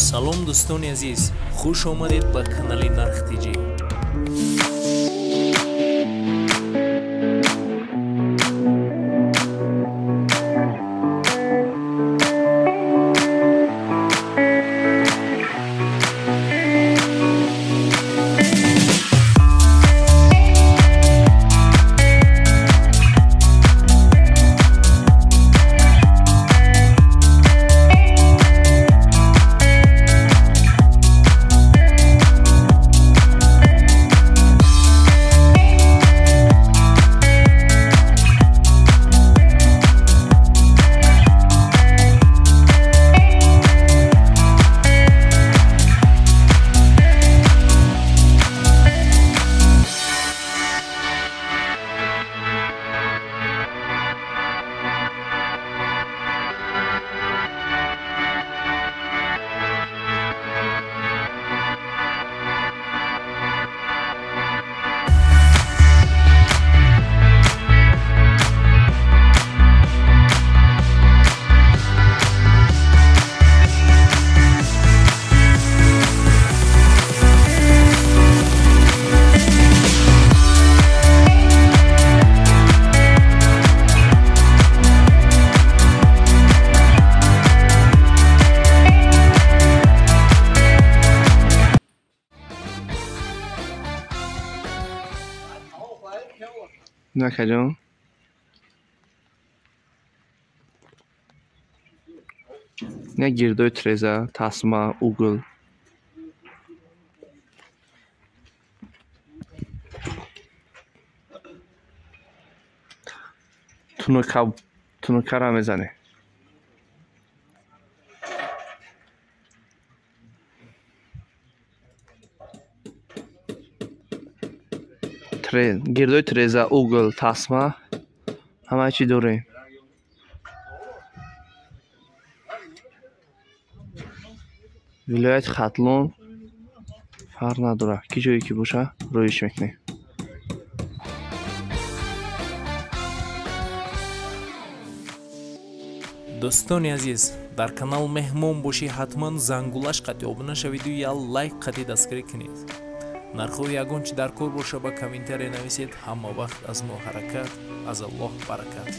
Салом дӯстони азиз, хуш омадед ба канали Нарх ТЖ. Накаҷон, на гирдои треза, тасма, угл. Тунукара мезанӣ. Гирдои треза, угл, тасма ҳама чӣ дорем. Вилояти Хатлон фарқ надорад, ки ҷое ки боша роиш мекунем. Дӯстони азиз, дар канал меҳмон бошӣ, ҳатман зангулаш қати обуна шавиду я лайк қати дастгирӣ кунед. Нархҳои ягон чи дар кор боша, ба комментария нависед. Ҳама вақт аз мо ҳаракат, аз Аллоҳ баракат.